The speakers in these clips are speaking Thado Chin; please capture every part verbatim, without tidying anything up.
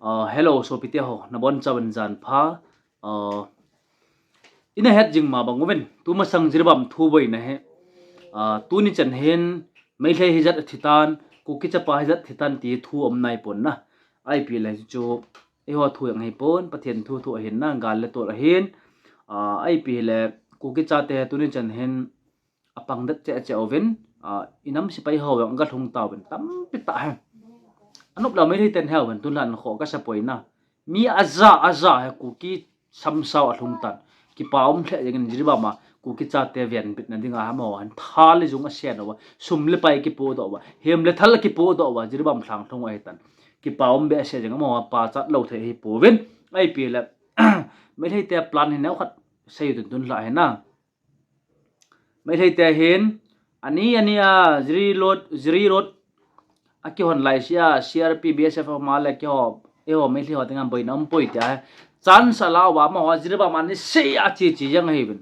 Ah, hello, sopite ho, nabonchauvin jan pha. Ah, ina het jing ma bang uvin, tumasang Jiribam thu boina hi. Ah, tuni chan hin, Meitei hijat athi tan, Kuki chapa hijat athi tan ti thu um nai pon na. Ipi le chu, eiho thu jong hi pon, Pathen thu thu ahin na, gal le tol ahin. Ah, ipi le, Kuki chate tuni chan hin, apang det cheh cheh uvin, ah, inam sepai ho jong aga lhung tauvin tampi tah hi. Anop lou Meitei ten hiuvin, tun lan kho kasa poi na. Mi aja, aja hi Kuki samsao alhung tan. Kipa um lheh jengin Jiribam a, Kuki chate venbitna dinga amaho hin tha le jung asen uva, sum le pai kipodoh uva, hem le thal kipodoh uva, Jiribam lhang lhung ahi tan. Kipa um behseh jeng amaho pachat lou thei hi pouvin. Ipi le, Meitei te plan hi neo khat sei tun tun lha hi na. Meitei te hin, ani, ani a, Jiri Road, Jiri Road, akihon lai sia, C R P, B S F ma le kiho, eiho Meitei ho dinga boina um poi tia hi. Chance ala uva amaho Jiribam a nisea chi chi jeng ahiuvin.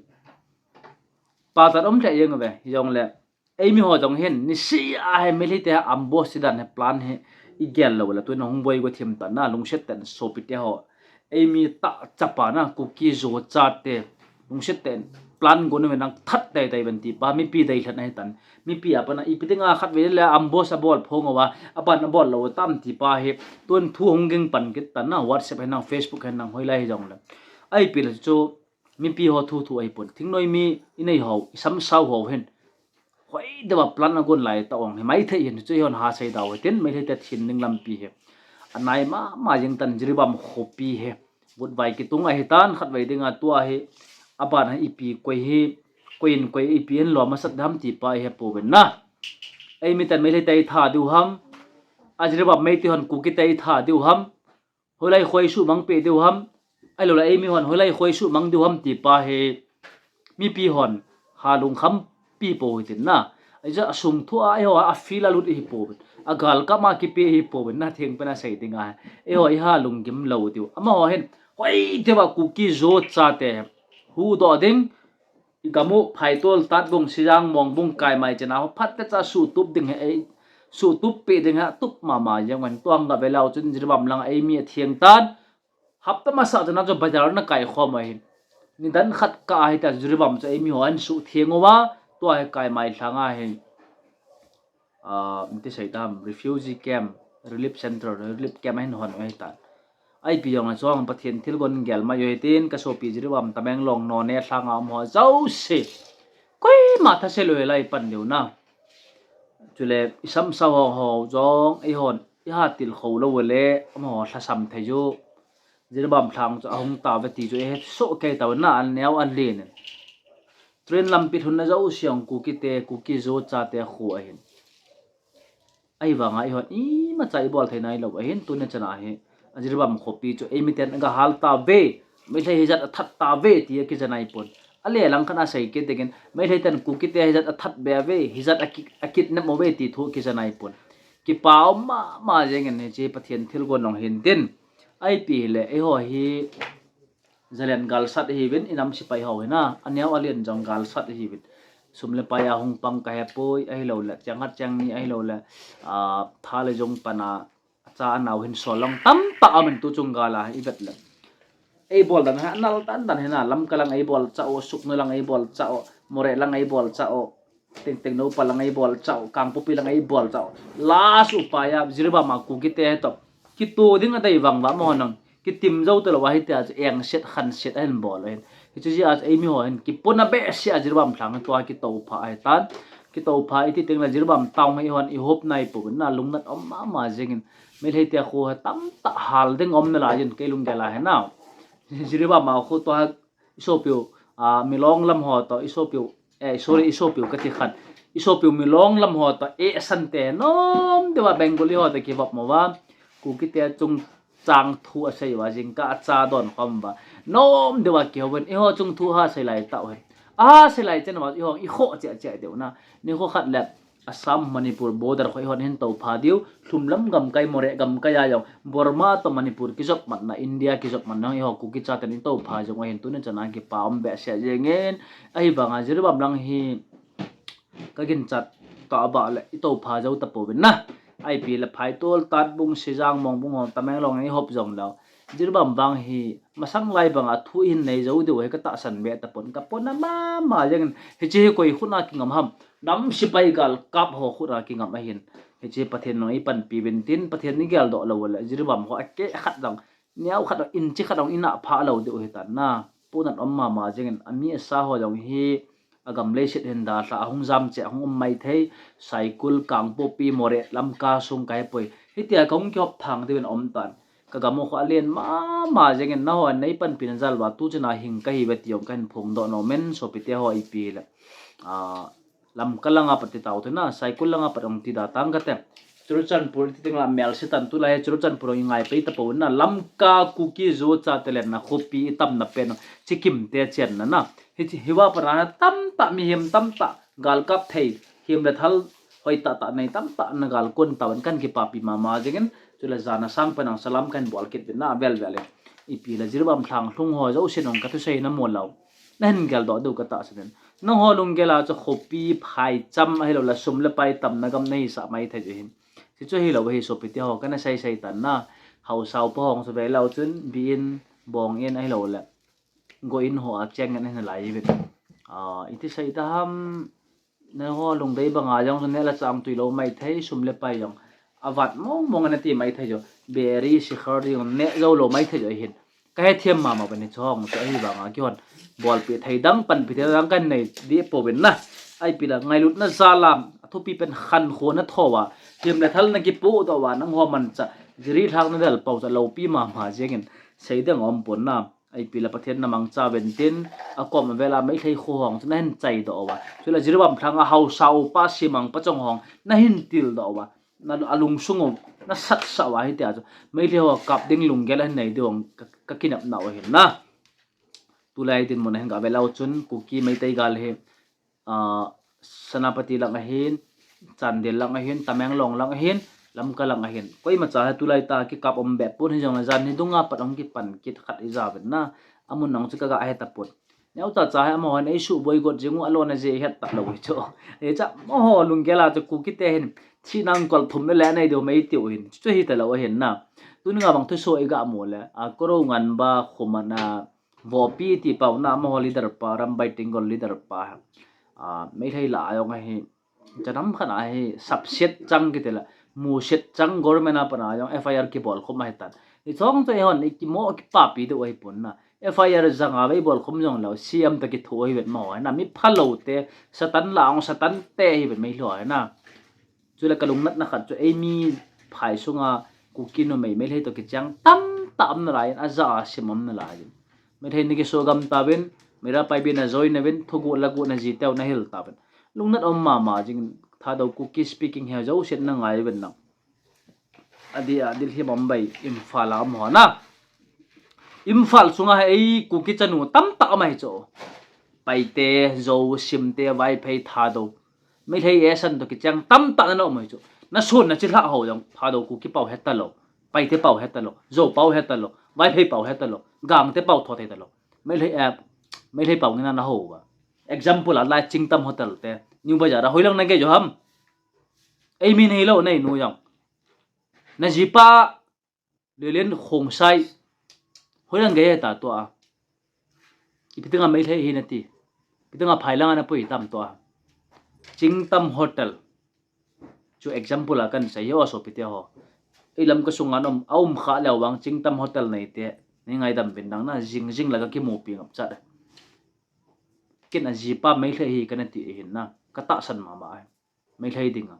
Pachat um lheh jeng uve, hijongle. Eimi ho jong hin, nisea hi Meitei te ambush dan hi plan hi, igel lou le, tuna hung boi go thim tan na, lungset tah in sopite ho. Eimi tah chapa na, Kuki Zo chate, lungset tah in plan go na ve nang that tai tai uvin ti pa, mipi deilhen ahi tan. Mipi a pat na, ipi dinga khatvei le ambush abol phong uva, aban abol lou tam ti pa hi, tun thu hung ging pan kit tan na, WhatsApp hi nang, Facebook hi nang, hoilai hijongle. Ipi le chu, mipi ho thu thu ahi pon. Thingnoi mi inei ho, isamsao ho hin. Hoi deuva plan agon lai tah ong hi maithei hin, chu eihon ha sei dau hitin, Meitei te thin ding lampi hi. Anai mama jeng tan Jiribam khopi hi. Vutvai kitung ahi tan, khatvei dinga tua hi. Aban hi ipi koi hi, koi in koi ipi in lom asat dam ti pa hi pouvin na. Eimi ten Meitei te itha diu ham. A Jiribam Meitei hon Kuki te itha diu ham. Hoilai khoi suhmang peh diu ham, ahilou le eimi hon hoilai khoi suhmang diu ham ti pa hi mipi hon ha lungkham pi pou hitin na. Aija asung thu a eiho a feel a lut ihi pouvin, agal kap ma kipe ihi pouvin na, thengpen a sei dinga eiho iha lunggim lou diu. Amaho hin hoi deuva Kuki Zo chate huhdoh ding, i gam u Phaitol, Tatbung, Sijang, Mongbung, Kaimai chena ho phat techa suhtup ding hi, ei suhtup peh ding hi atup mama jeng uvin, tua hung gave leu chun Jiribam lang eimi atheng tan. Hapta masa chana chu bazar na kaikhom u ahin. Nidan khat kah ahi ta Jiribam chu eimi ho ahin suhtheng uva, tua hi Kaimai lhanga hin, ah, iti sei tam, refugee camp, relief center, relief camp ahin hon u ahi tan. Ipi jong le chuang Pathen thilgon gel mai u hitin, ka sopi Jiribam Tamenglong Noney lhanga um ho jouse, koima thase lou lai pan diu na. Chule isamsao ho jong eihon iha tilkhou lou le, amaho lhasam thei u. Jiribam lhang chu ahung tauve ti chu ihet soh kei tauvin na, aneo alen in. Train lampi lhunna jouse jong Kuki te, Kuki Zo chate kho ahin. Ahivanga eihon imacha ibol thei nailou ahin, tuni chana hi, a Jiribam khopi chu eimi ten aga hal tauve, Meitei hijat athat tauve ti akija naipon. Ale lang khat a sei kit dingin, Meitei ten Kuki te hijat athat be uve, hijat aki-, akidnap uve ti thu akija naipon. Kipa um mama jengin hiche Pathen thilgon jong hintin. Ipi hile, eiho hi, Zalen galsat ihiuvin, inam sepai ho hina, aneo alen jong galsat ihiuvin. Sum le pai a hung pang kahepoi, ahilouleh, chang khat chang ni, ahilouleh, ah, tha le jong pana, acha anao hin sol lang tamtah aumin tuchung gal a, ivet le. Eibol dan hi, anal tan tan hina, Lamka lang eibol chah u, Sugnu lang eibol chah u, Moreh lang eibol chah u. Tengteng Noupa lang eibol chah u, Kangpokpi lang eibol chah u. Last upai a, Jiribam a Kuki te toh kitoh ding adei vang uva, amaho nang kitim jou talou ahi tia chu engset khanset ahin bol u ahin. Hiche jeh a chu eimi ho hin kipona behseh a Jiribam lhang tua kitoupha ahitan. Kitoupha iti tengle Jiribam town hi eihon ihop naipouvin na, lungnat um mama jengin. Meitei te kho hi tamtah hal ding um nalai jin kei lunggel a hi na. Jiribam a kho tua isopiu, ah, Milong lam ho toh, isopiu, eh, sorry, isopiu kati khat. Isopiu Milong lam ho toh, eh, Sante, nom deuva Bengali ho toh kivop mouva. Kuki te chungchang thu asei uva, jingkah acha don khom uva. Nom deuva kihouvin, eiho chung thu ha sei lai tauhen. Aha sei lai chen uva, eiho, ikhoh cheh cheh deu na. Nikho khat le, Assam, Manipur border kho eihon hin toupha diu, lhumlam gamkai, Moreh gamkai a jong, Burma toh Manipur kijop matna, India kijop matna, eiho Kuki chaten itoupha jong u ahin, tuni chana kipa um behseh jengin, ahivanga Jiribam lang hi kaginchat tah a bah le itoupha jou tapouvin na. Ipi le Phaitol, Tatbung, Sijang, Mongbung ho, Tamenglong i hop jong lou. Jiribam vang hi, masang lai banga thu hin nei jou diu hi ka tahsan be tapon, ka pon a mama jeng in, hiche hi koi khut a kingam ham. Nam sipai gal kap ho khut a kingam ahin. Hiche Pathen nung i panpi uvin tin, Pathen i geldoh lou le, Jiribam ho a keh khat dang, neo khat dang, inchi khat dang i na pha lou diu hi tan na. Pon a um mama jeng in, ami asa ho jong hi, a gam leiset hin dalha, a hung jam che, a hung um mai thei, Saikul, Kangpokpi, Moreh, Lamka sung ka hepoi. Hitia ka hung kihop thang diu in um tan. Ka gam u kho a len mama jeng in, na ho nei panpi na jal uva, tu chun a hing ka hi uve ti jong ka hin phongdoh nom in, sopite ho ipi le. Ah, Lamka langa pat ti tau te na, Saikul langa pat ong ti da tang ka te. Churachandpur ti teng la mel se tan, tulai Churachandpur ong i ngai pei tapon na, Lamka Kuki Zo chate le na khopi i tamna pen, Chikim te chenna na. Hi, hi va pana tamtah mihem tamtah, gal kap thei, him le thal hoi tah tah nei tamtah na gal kon tauvin kan kipapi mama jeng in, chule jan a sang pen ang salam kan bol kit uvin na vel vel in. Ipi le Jiribam lhang lhung ho jousen ong ka thusei na mo lou. Na hin geldoh diu ka tahsan in. Nangho lunggel a chu khopi, phaicham ahilou le sum le pai tamna gam na hisah mai thei u hin. Hichu hilou hi sopite ho, kana sei sei tan na. Haosa upa hong chu ve lou chun, bi in, bong in ahilou le, go in ho a cheng in ahin lai uvin. Ah, iti sei ta ham, nangho lungdei banga jong chu neh le chah ong tui lou mai thei, sum le pai jong a vat mong mong ana ti mai thei jo. Beri, sikhar ding neh jou lou mai thei jo hin. Ka hethem mama uvin hichu hong chu ahi vanga kihon bolpi thei dang, panpi thei dang kan nei dih pouvin na. Ipi le ngailutna jal a, a thupi pen khankho na tho uva, him le thal na kipodoh uva, nangho manchah, Jiri lhang na del pau cha loupi mama jeng in, sei ding um pon na. Ipi le Pathen na mangcha uvin tin, a kom vel a Meitei kho hong chu na hin chaidoh uva. Chule Jiribam lhang a haosa upa Simang Pachong hong na hin tildoh uva. Na a lungsung u na satsah uva hitia chu. Meitei ho kap ding lunggel a hin nei diu ong ka, ka kinepna u hin na. Tulai dinmun a hin ga ve lou chun Kuki Meitei gal hi, ah, Senapati lang ahin, Chandel lang ahin, Tamenglong lang ahin, Lamka lang ahin. Koimacha hi tulai ta kikap um be pon, hijongle jan hi dunga pat ong kipan kit khat i ja uvin na. Amun ong chu ka ga he tapon. Neo chacha hi amahon ei suboi got jing u, alona jeh het talou hi chu. Hicha amaho lunggel a chu Kuki te hin thina ngol thum le le nei diu mei tiu hin. Chu hi talou ahin na. Tuni nga bang thuso i ga mu le, a Koro Nganba Khumana Vopi ti pau na, amaho leader pa, Rambai Tenggol leader pa. Ah, Meitei la a jong ahi, chanam khat a hi, sapset chang kiti la, muset chang government a pat a jong F I R kibol khum ahi tan. Hichong chu eihon i kimo kipapi diu ahi pon na. F I R janga vei bol khum jong lou, C M toh kitho ahi vet mo na, mi phalou te, Satan la ong Satan te ahi vet Meitei ho na. Chule ka lungnatna khat chu eimi phai sunga Kuki numei Meitei toh kicheng tamtah um nalai in, aja a sim um nalai in. Meitei na kiso gam tauvin, Meira Paibi na join uvin, thugu lagu na jiteu na hil tauvin. Lungnat um mama jing, Thadou Kuki speaking he jousen na ngai uvin na. Adi a, Delhi, Mumbai, Imphal a um ho na. Imphal sunga hi ei Kuki chanu tamtah um ahi chu. Paite, Zo, Simte, Vaiphei, Thadou. Meitei esan toh kicheng tamtah na um ahi chu. Na sun na chilhah ho jong, Thadou Kuki pau hetalou, Paite pau hetalou, Zo pau hetalou, Vaiphei pau hetalou, Gangte pau tho thei talou. Meitei, eh, Meitei pau ngen na ho uva. Example a lai Chingtam Hotel te, New Bazaar a hoilang na gei jo ham. Eimi nahilou, nei nu jong. Na jipa Lelen Khongsai, hoilang gei ta tua. Ipi dinga Meitei hi nati. Ipi dinga phai langa na pui tam tua. Chingtam Hotel chu example a kan sei ho, sopite ho. Ei Lamka sunga um, a um kha leu vang Chingtam Hotel neite, nei ngaidam uvin lang na, jing jing la ka kimupi ngap chat. Ken a jipa Meitei hi kana ti ahin na, ka tahsan mama ahi. Meitei dinga.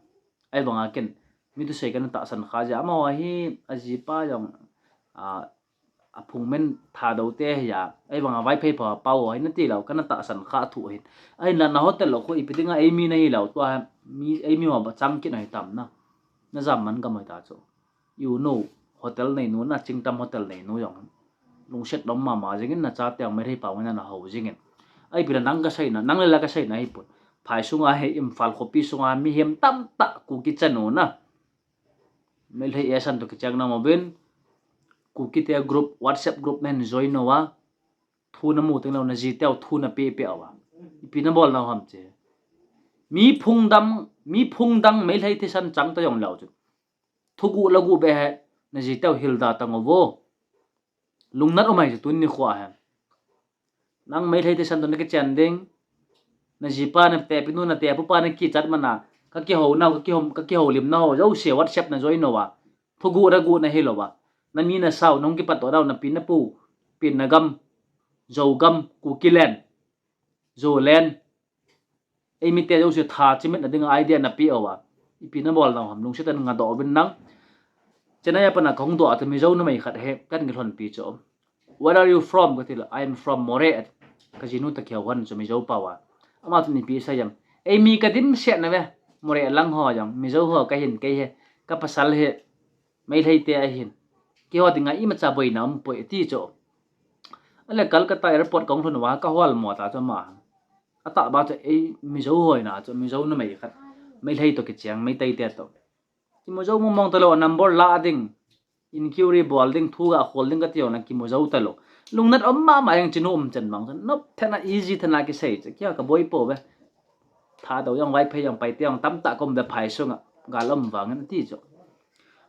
Ahivanga ken mi thusei kana tahsan kha jeh a, amaho hi a jipa jong, a, a phungmen Thadou te ahi a. Ahivanga Vaiphei pau, pau ahi nati lou, kana tahsan kha thu ahin. Ahinla na hotel lou khu ipi dinga eimi nahilou, tua mi, eimi ho ba chang kit ahi tam na. Na jam man gam ahi ta chu. You know, hotel neinu na, Chingtam Hotel neinu jong. Lungset lom mama jingin, na chate jong Meitei pau ngen na ho jingin. Ahipoi le nang ka seina, nang le la ka seina ahipoi. Phai sunga hi, Imphal khopi sunga mihem tamtah Kuki chanu na. Meitei esan toh kicheng na mo uvin. Kuki te group, WhatsApp group na hin join uva. Thu na mu teng lou, na jiteu thu na pe pe uva. Ipi na bol nau ham che. Mi phung dang, mi phung dang Meitei thisan chang ta jong lou chu. Thuguh laguh beh hi, naji teu hilda tang uvo. Lungnat um ahi chu tuni nikho hi. Nang Meitei thisan toh nakichen ding. Najipa, natepinu, natepupa nakichat mana, kakihou nau, kakihou, kakihoulim nau jouse WhatsApp najoin uva, thuguh laguh nahilouva, nami nasau, nahung kipat doh nau, napi napu, pin nagam, Zogam, Kukiland, Zoland, eimite jouse tha chimitna dinga idea napeh uva, ipi nabol nau ham, lungset tah in ngadoh uvin lang. Chennai a pat a kahung doh a chu Mizo numei khat hi kahin kilhonpi chu, Where are you from? katile, I am from Moreh. Kajinu toh kihou hon chu Mizo pao a. Ama chun ipi asei em, eimi kadimset nauve, Moreh lang ho jong Mizo ho kahin, kei hi, kapasal hi Meitei te ahin, keiho dinga imacha boina umpoi ati chu. Ale Kolkata airport kahung lhun uva kaholmo ta chu ama, atahbeh chu ei Mizo hoina chu Mizo numei khat, Meitei toh kicheng, Meitei te toh, kimu jou mongmong talou, number la ding, inquiry bol ding, thu ga khol ding kati jongle kimu jou talou. Lungnat um mama jeng, chinu umchan bang chu nop thenna, easy thenna kisei chu, keiho kaboi pouve. Thadou jong, Vaiphei jong, Paite jong tamtah kaum uve phai sunga, gal um vangin ati chu.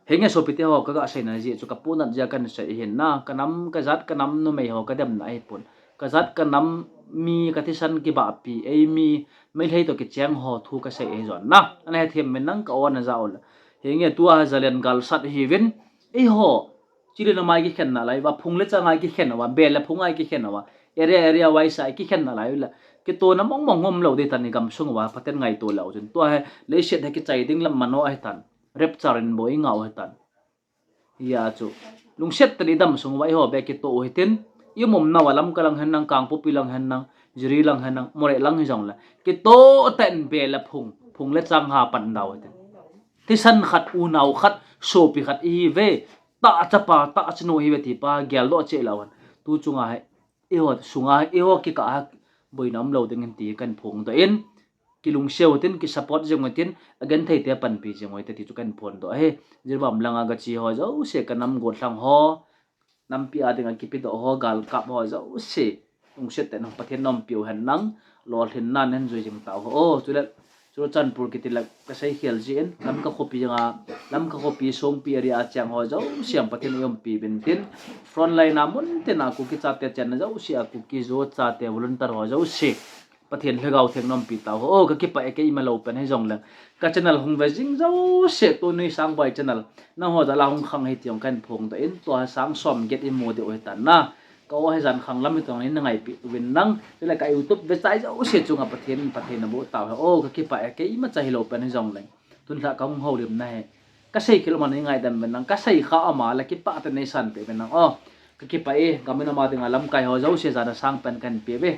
Henge sopite ho, kaga seina jeh chu kapunat jeh a kahin sei ahin na, kanam kajat kanam numei ho kademna ahipon, kajat kanam mi kathisan kibahpi, eimi Meitei toh kicheng ho thu kasei ahi jong na, ana hethem uvin lang ka-o naja uleh. Henge tua hi Zalen galsat ahiuvin, eiho chile namai kikhen nalai uva, phung le changa kikhen uva, bel le phunga kikhen uva, area area wise a kikhen nalai uleh, kitona mongmong umlou ding tan, igamsung uva Pathen ngaito leu chun. Tua hi leiset hi kichai ding lam mano ahitan, rapture in bou ingah u ahitan. Hijeh chun lungset tah in idamsung uva eiho beh kitoh u hitin, ium umnauva Lamka lang hen lang, Kangpokpi lang hen lang, Jiri lang hen lang, Moreh lang hijongle, kitoh tah in bel le phung, phung le chang ha pan dau hitin. Thisan khat, unau khat, sopi khat ihiuve, tah chapa, tah chanu ihiuve ti pa geldoh cheh leu hen. Tu chunga hi, eiho sunga hi, eiho kikah a boina umlou ding ahin ti kahin phongdoh in, kilungseu hitin, kisupport jeng u hitin, agenthei te panpi jeng u hite ti chu kahin phongdoh ahi. Jiribam langa gache ho jouse, kanam gollhang ho, nampi a dinga kipedoh ho, galkap ho jouse, lungset tah in Pathen in umpiu hen lang, lolhinna in jui jing tauhen. O, chule Churachandpur kiti le kasei khel jin, Lamka khopi jeng a, Lamka khopi Songpi area a cheng ho jouse Pathen in umpi uvin tin, frontline a muntina Kuki chate chenna jouse a, Kuki Zo chate volunteer ho jouse, Pathen Lhagao Theng in umpi tauhen. O, kakipah e, keima lou pen hijongle, ka channel hung ve jing jouse, tuni Sangboi channel nangho jal a hung khang ahi ti jong kahin phongdoh in, tua hi sang som get imu diu ahitan na. Ka-o hi jan khang lam hitin nangho in nangaipi uvin lang, chule ka YouTube vechai jouse chunga Pathen, Pathen naboh tauhen. O, kakipah e, keimacha hilou pen hijongle, tunlhah kahung houlimna hi kasei khel um a neingaidam uvin lang, kasei kha um a le kipah tah in neisanpeh uvin lang. O, kakipah e, gam in um a dinga lamkai ho jouse jana sang pen kahin peuve.